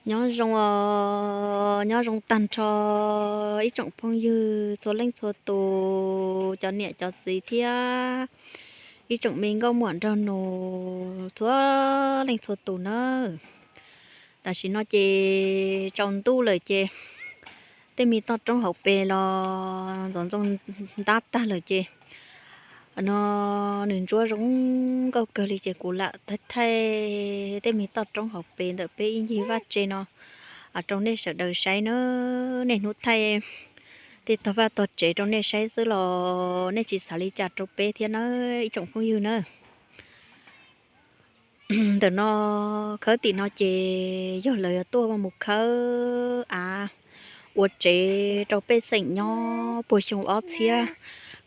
Nyob zoo os, nyob zoo tag nrho ib tsoom phooj ywg txhua leej txhua tus, cov niam cov txiv thiab ib tsoom me nkauj muam nraug nus txhua leej txhua tus nawb. Tam sim no ces tsaus ntuj lawm ces tej me toj roob hauv pes los ntxoov ntxoo ntab tag lawm ces no nws ntsuab zoo nkauj kawg li ces kuv lam thaij thaij tej me toj roob hauv pes ntawm peb ib ncig vaj tse no rau nej sawv daws saib nawb. Nej hnub thaij tej tog vaj tog tsev rau nej saib xwb los nej tsis xav li cas rau peb thiab nawb ib tsoom phooj ywg nawb. Ntawm no khawb tim no ces yog lawv yuav tuaj mus khawb av ua tsev rau pej xeem nyob puag xyoo ob txhiab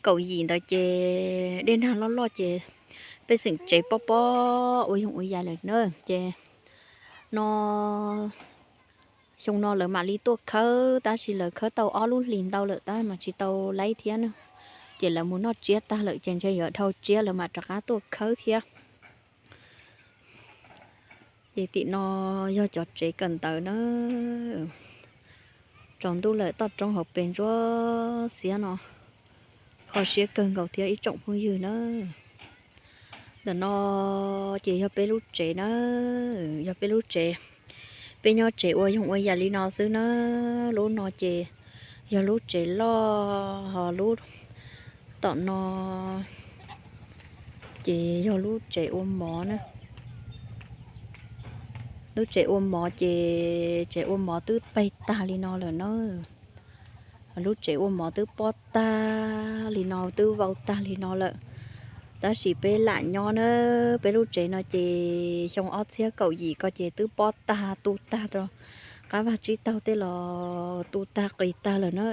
kaum yim ntawd ces dej nag loj loj ces pej xeem tsev pob pob ua yoog ua yam lawm na ces no xyoo no lawv mam li tuaj khawb tab sis lawv khawb tau ob lub hlis ntau lawm tab mas tsis tau laib thiab na. Ces lawv mus noj tsiab tag lawm ces ntshe yuav dhau tsiab lawv mam rov qab tuaj khawb thiab. Ces tim no yog cov tsev kawm ntawv na. Tsaus ntuj lawm toj roob hauv pes ntsuab xiab no, kho siab kawg nkaus thiab ib tsoom phooj ywg na. Ntawm no ces yog peb lub tsev na, yog peb lub tsev. Peb nyob tsev ua yoog ua yam li no xwb na. Lub no ces yog lub tsev loj, ho lub tom no ces yog lub tsev ua mov na. Lub tsev ua mov ces tsev ua mov twb peg tag li no lawm na. Lub tsev ua mov twb pob tag li no, twb vau tag li no lawm. Tab sis peb lam nyob na, peb lub tsev no ces xyoo ob txhiab kaum yim ko ces twb pob tag tu tag rau qab vaj tsib taug tej los tu tag qis tag lawm na.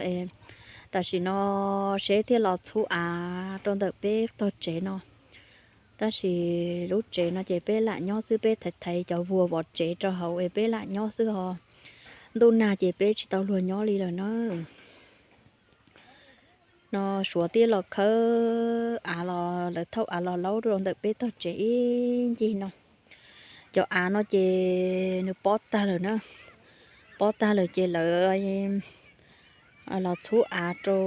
Tam sim no seb thiaj los txhub av rau ntawm peb tog tsev no. Tab sis lub tsev no ces peb lam nyob xwb, peb thaiv thaiv cov vuas vov tsev rau hauv es peb lam nyob xwb ho. Ntuj nag ces peb tsis tau luag nyob li lawm na. No Suav tib los khawb av los lawv thauj av los laub rau ntawm peb tog tsev ib ncig no. Cov av no ces nws pob tag lawm na. Pob tag lawm ces lawv los txhub av rau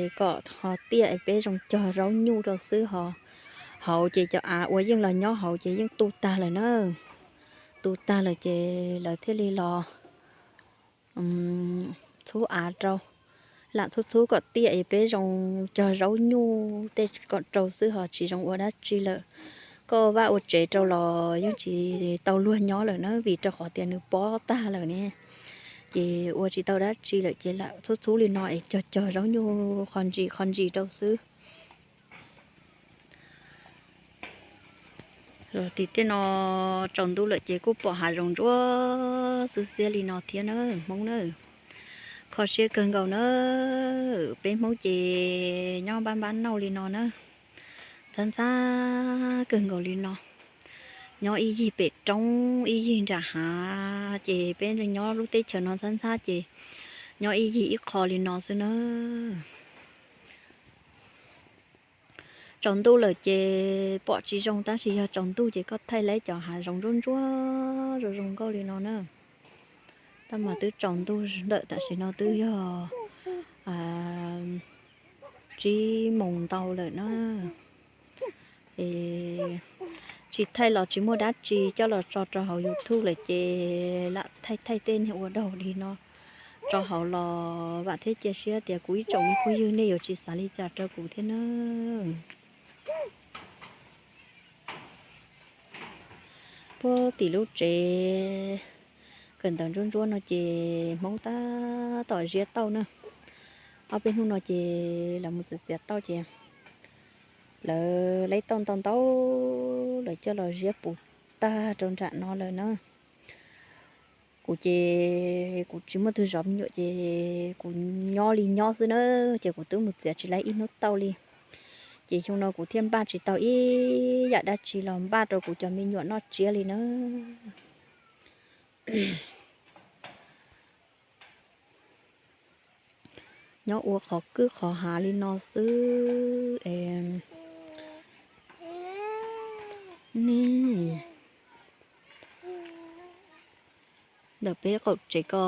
es kom ho tiaj es peb zoo cog zaub nyuj rau xwb ho. Hauv ces cov av uas yeej los nyob hauv ces yeej tu tag lawm na. Tu tag lawm ces lawv thiaj li los txhub av rau, lam txhub txhub kom tiaj es peb zoo cog zaub nyuj tej kom rau xwb ho tsis zoo ua dab tsi lawm. Koj ua vaj ua tsev rau los yeej tsis tau luag nyob lawm na vim rau qhov tias nws pob tag lawm ne. Ces ua tsis tau dab tsi lawm ces lam txhub txhub li no es cog cog zaub nyuj qho ntsis qho ntsis rau xwb. Tim tej no tsaus ntuj lawm ces kuj pom hav zoov ntsuab xwb xiab li no thiab na Hmoob na. Kho siab kawg nkaus na, peb Hmoob ces nyob npab npab nauj li no na, ntxhab ntxhab kawg nkaus li no. Nyob ib yig pem roob ib yig nram hav ces peb nyob lub teb chaws no ntxhab ntxhab ces nyob ib yig ib qho li no xwb na. Tsaus ntuj lawm ces pom tsis zoo tab sis yog tsaus ntuj ces koj thaij lawv cov hav zoov ntsuab ntsuab zoo zoo nkauj li no na. Tab mas twb tsaus ntuj ntawm tam sim no twb yog tsib moos ntau lawm na. Tsis thaij los tsis muaj dab tsi coj los tso rau hauv YouTube lawm ces lam thaij thaij tej niag ua daug li no tso hauv los vam thiab cia siab tias kuv ib tsoom me phooj ywg nej yuav tsis xav li cas rau kuv thiab na. Puag tim lub tsev kawm ntawv ntsuab ntsuab no ces Hmoob tab tom ziab tauj na. Ob peb hnub no ces lawv mus txiav txiav tauj ces lawv laib tauj ntau ntau lawv coj los ziab puv tag rau nram no lawm na. Kuv ces kuv tsis muaj tug zov me nyuam ces kuv nyob li nyob xwb na, ces kuv twb mus txiav tsis laib ib hnub tauj li. Ces xyoo no kuv thiaj npaj tsis tau ib yam dab tsi los npaj rau kuv cov me nyuam noj tsiab li na. Nyob ua qhov kwj qhov hav li no xwb es ne. Ntawm peb qaum tsev ko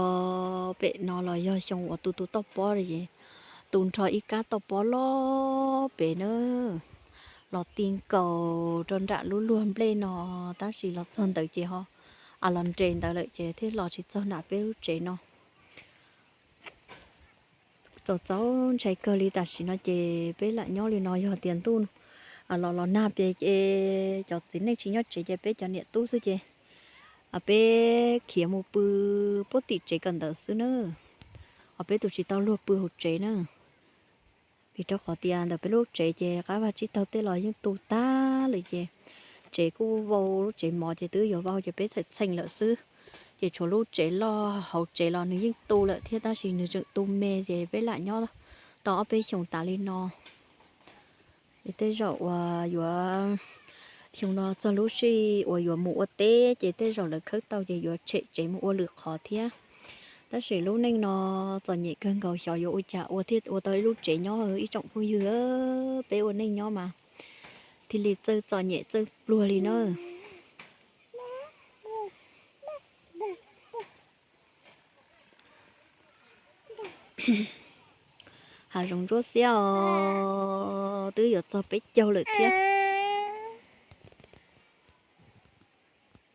pem no los yog xyoo uas tu tu toj pob li es tu nrho ib kab toj pob loj pem na, los ti nkaus rau nram lub luag nplej no, tab sis los txog ntawd ces ho, a, los nres ntawd lawm ces thiaj los tsis txog nram peb lub tsev no. Txaus txaus ntshai kawg li, tam sim no ces peb lam nyob li no, yog tias ntuj los los nag pes ces cov txiv neej tsis nyob tsev ces peb cov niam tub xwb ces peb khiav mus pw puag tim tsev kawm ntawv xwb na, os peb tus tsis tau luag pw hauv tsev na. Vim rau qhov tias ntawm peb lub tsev ces qab vaj tsib taug tej los yeej tu tag lawm ces tsev kuj vau, lub tsev mov ces twb yuav vau ces peb txheem txheem lawm xwb. Ces tshuav lub tsev loj hauv tsev los nws yeej tu lawm thiab tab sis nws tseem tu me ces peb lam nyob tau ob peb xyoos tas li no. Es tej zaum uas yuav, xyoo no txog lub sij uas yuav mus ua teb ces tej zaum lawv khawb tau ces yuav tshem tsev mus ua lwm qhov thiab. Tab sis lub neej no txom nyem kawg nkaus, xyov yuav ua cas ua thiaj ua tau ib lub tsev nyob ib tsoom phooj ywg. Peb ua neej nyob mas thiaj li txawj txom nyem txawj pluag li na. Hav zoov ntsuab xiab os, twb yuav txog peb caug lawm thiab.